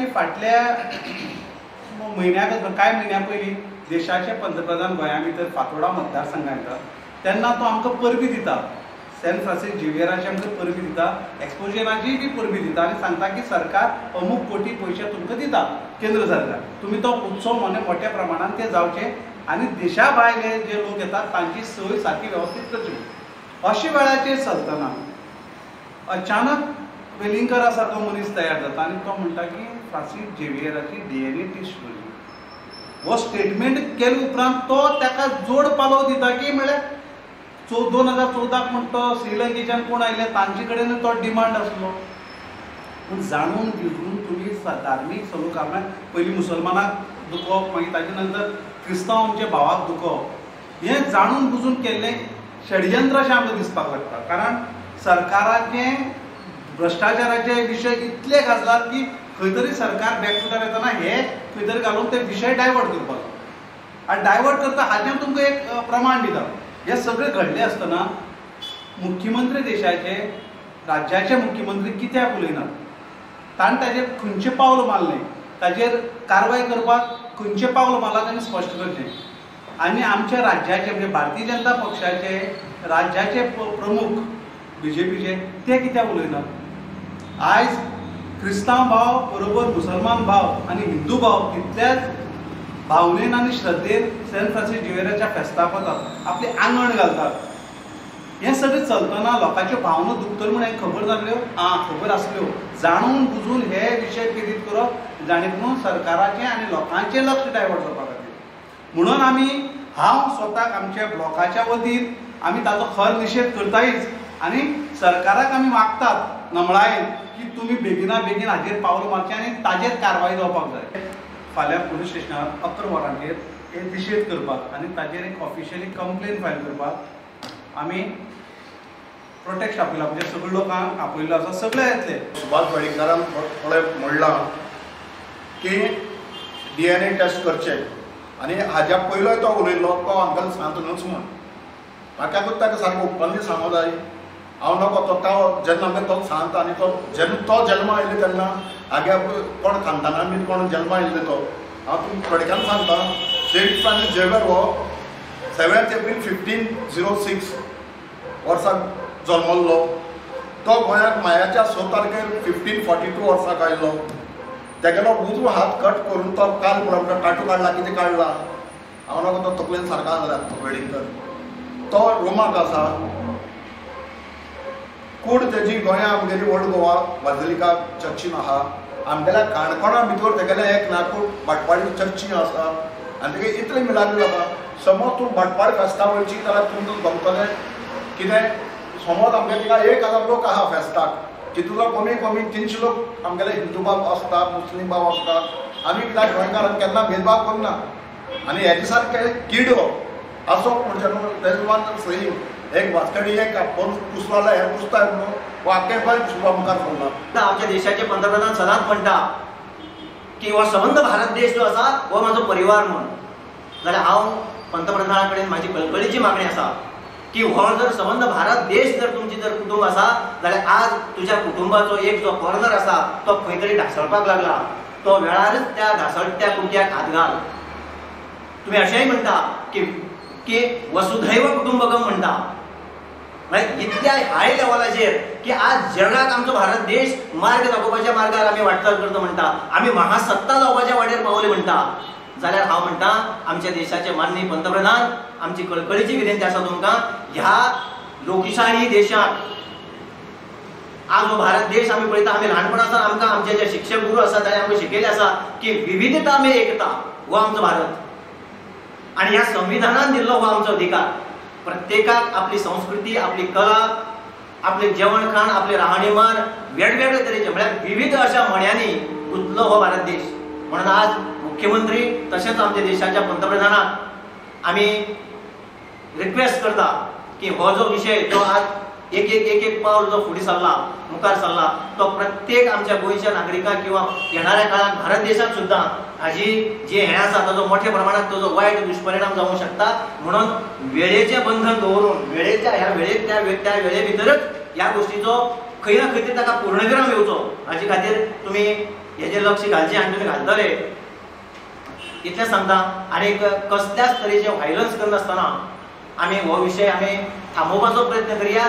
की फाटल्या म्हयन्याक कांय म्हयन्या पयलीं देशाचे पंतप्रधान गोंया भितर फातोडा मतदारसंघात येता तेन्ना तो आमकां परबी दिता, सेंट फ्रांसीस झेवियराची आमकां परबी दिता, एक्सपोजराची बी परबी दिता आनी सांगता की सरकार अमूक कोटी पयशे तुमकां दिता केंद्र सरकार, तुमी तो उत्सव मोठ्या प्रमाणान ते जावचे आनी देशा भायले जे लोक येतात तांची सोय सारकी वेवस्थीत करची. अशे वेळाचेर चलतना अचानक वेलिंगकरा सारको मनीस तयार जाता आनी तो म्हणटा की फ्रांसीस झेवियराची DNA test करची. हो स्टेटमेंट केले उपरांत तो ताका जोड पालव दिता की म्हळ्यार 2014 म्हण तो श्रीलंकेच्यान कोण आयले तांचे कडेन तो डिमांड आसलो. पूण जाणून बुजून तुमी धार्मीक सगळ्यो कारणां पयलीं मुसलमानाक दुखोवप, मागीर ताजे नंतर क्रिस्तांव आमच्या भावाक दुखोवप, हें जाणून बुजून केल्लें षडयंत्र अशें आमकां दिसपाक लागता. कारण सरकाराचें भ्रश्टाचाराचे विशय इतले गाजलात की खंय तरी सरकार बॅकफुटार येतना हे खंय तरी घालून ते विशय डायवर्ट करपाचो आनी डायवर्ट करता हाजें तुमकां एक प्रमाण दिता. हे सगळें घडलें आसतना मुख्यमंत्री देशाचे राज्याचे मुख्यमंत्री कित्याक उलयनात, ताणें ताजेर खंयचें पावल मारलें, ताजेर कारवाय करपाक खंयचें पावल मारलां ताणें स्पश्ट करचें. आनी आमच्या राज्याचे म्हणजे भारतीय जनता पक्षाचे राज्याचे प्रमुख बीजेपीचे ते कित्याक उलयनात. आयज क्रिस्तांव भाव बरोबर मुसलमान भाव आनी हिंदू भाव तितल्याच भावनेन आनी श्रद्धेन सेंट फ्रांसीस झेवियराच्या फेस्ताक वतात, आपलें आंगण घालतात. हें सगळें चलतना लोकांच्यो भावना दुखतल्यो म्हूण हें खबर जाल्ल्यो, आं खबर आसल्यो, जाणून बुजून हे विशय प्रेरीत करप जाणें करून सरकाराचें आनी लोकांचें लक्ष डायवर्ट जावपा खातीर. म्हणून आमी हांव स्वताक आमच्या ब्लॉकाच्या वतीन आमी ताचो खर निशेध करतायच आनी सरकाराक आमी मागतात नमळायेन की तुमी बेगिना बेगीन हाजेर पावल मारचें आनी ताजेर कारवाय जावपाक जाय. फाल्यां पुलीस स्टेशनार 11 वरांचेर एक निशेध करपाक आनी ताजेर एक ऑफिशियली कंप्लेन फायल करपाक आमी प्रोटेक्ट आपयला, म्हणजे सगळे लोकांक आपयल्लो आसा, सगळे येतले. सुभाष वेलिंगकारान थोडें म्हणलां की DNA test करचे आनी हाज्या पयलोय तो उलयल्लो तो अंकल सांत न्हूच म्हूण म्हाका ताका सारकें ओपनली सांगूंक जाय. हांव नको तो जेन्ना आमकां तो सांत आनी तो जेन्ना तो जल्मा आयलो तेन्ना आगे कोण खानदानान बीन कोण जल्मा आयिल्लो तो हांव तुमकां थोडक्यान सांगता. सेंट फ्रांसीस झेवियर हो 7 एप्रील 1506 वर्साक जल्मल्लो. तो गोंयाक मायाच्या 6 तारखेर 1542 वर्साक आयलो. तेगेलो उजवो हात कट करून तो काल पळय टाटू काडला कितें काडला हांव नको तो तकलेन सारको आसा तो वेलिंगकर तो रोमाक आसा. कूड तेजी गोंया आमगेली ओल्ड गोवा बाजिलिका चर्चीन आहा. आमगेल्या काणकोणा भितर तेगेले एक नाकूट भाटपाडी चर्ची आसा आनी तेगे इतले मिलाग्र जाता. समज तूं भाटपाड फेस्ता वयची जाल्यार तुमकां गमतलें कितें, समज आमगे थिंगा 1000 लोक आहा फेस्ताक, तितूंतलो कमी कमी 300 लोक आमगेले हिंदू बाब आसता, मुस्लीम बाब आसता. आमी कित्याक गोंयकारान केन्ना भेदभाव करना आनी हेजे सारके किडो आसप म्हणजे न्हू वन सही एक वास्कडी एक आपूण कुसलो जाल्यार हें कुसता म्हणून हो आख्खें गोंय कुसपा मुखार सरला. आमच्या देशाचे पंतप्रधान सदांच म्हणटा की हो संबंद भारत देश जो आसा हो म्हाजो परिवार म्हूण. जाल्यार हांव पंतप्रधाना कडेन म्हाजी कळकळीची मागणी आसा की हो जर संबंद भारत देश जर तुमची जर कुटुंब आसा जाल्यार आज तुज्या कुटुंबाचो एक जो कॉर्नर आसा तो खंय तरी ढासळपाक लागला, तो वेळारच त्या ढासळट्या कुट्याक हात घाल. तुमी अशेंय म्हणटा की वसुधैव कुटुंबकम म्हणटा, म्हळ्यार इतल्या हाय लेवलाचेर की आज जगाक आमचो भारत देश मार्ग दाखोवपाच्या मार्गार आमी वाटचाल करता म्हणटा, आमी महासत्ता जावपाच्या वाटेर पावले म्हणटा. जाल्यार हांव म्हणटा आमच्या देशाचे माननीय पंतप्रधान आमची कळकळीची विनंती आसा तुमकां, ह्या लोकशाही देशांत आज हो भारत देश आमी पळयता, आमी ल्हानपणासावन आमकां आमचे जे शिक्षक गुरू आसा ताणें आमकां शिकयलें आसा की विविधता में एकता हो आमचो भारत आनी ह्या संविधानान दिल्लो हो आमचो अधिकार. प्रत्येकाक आपली संस्कृती, आपली कला, आपलें जेवण खाण, आपलें राहणीमान वेगवेगळे तरेचे म्हळ्यार विविध अशा म्हण्यांनी गुंतलो हो भारत देश. म्हणून आज मुख्यमंत्री तशेंच आमच्या देशाच्या पंतप्रधानाक आमी रिक्वेस्ट करता की हो जो विशय जो आज एक एक एक एक पावल जो फुडें सरला, मुखार सरला, तो प्रत्येक आमच्या गोंयच्या नागरिकांक किंवा येणाऱ्या काळात भारत देशांत सुद्दां हाजी जे हें आसा ताजो मोठ्या प्रमाणात ताजो वायट दुश्परिणाम जावंक शकता. म्हणून वेळेचें बंधन दवरून वेळेच्या ह्या वेळेक त्या वेळे भितरच ह्या गोष्टीचो खंय ना खंय तरी ताका पूर्णविराम येवचो हाजे खातीर तुमी हेजेर लक्ष घालचें आनी तुमी घालतले इतलें सांगता. आनी कसल्याच तरेचे व्हायलन्स करनासतना आमी हो विशय आमी थांबोवपाचो प्रयत्न करया.